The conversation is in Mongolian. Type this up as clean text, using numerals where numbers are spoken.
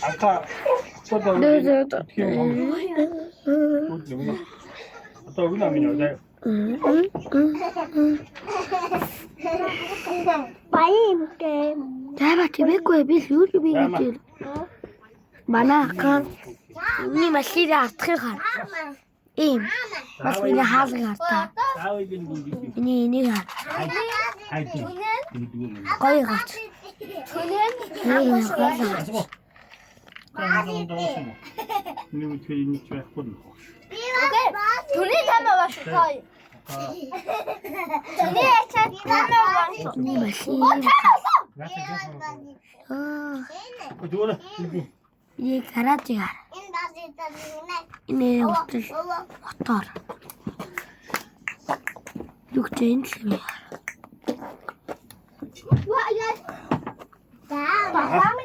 아까 Одоо өгнө амин яа. Баян юмтэй. Тайма чимээгүй би л юу юм гэж. Манай аккаунт миний машины ардхыг хар. Ийм. Бас миний хаалгыг хар та. Миний энийг хар. Гоё гач. Түнэн Ийм гоё гач. Нэг тэр нэг байхгүй нь. Түний тамаа баш гоё. Түний ачаад тамаа баш. Миний машин. Аа. Зүгээр. Миний гаражийг хар. Энэ хүртэл мотор. Юу ч энэ л юм. Баа.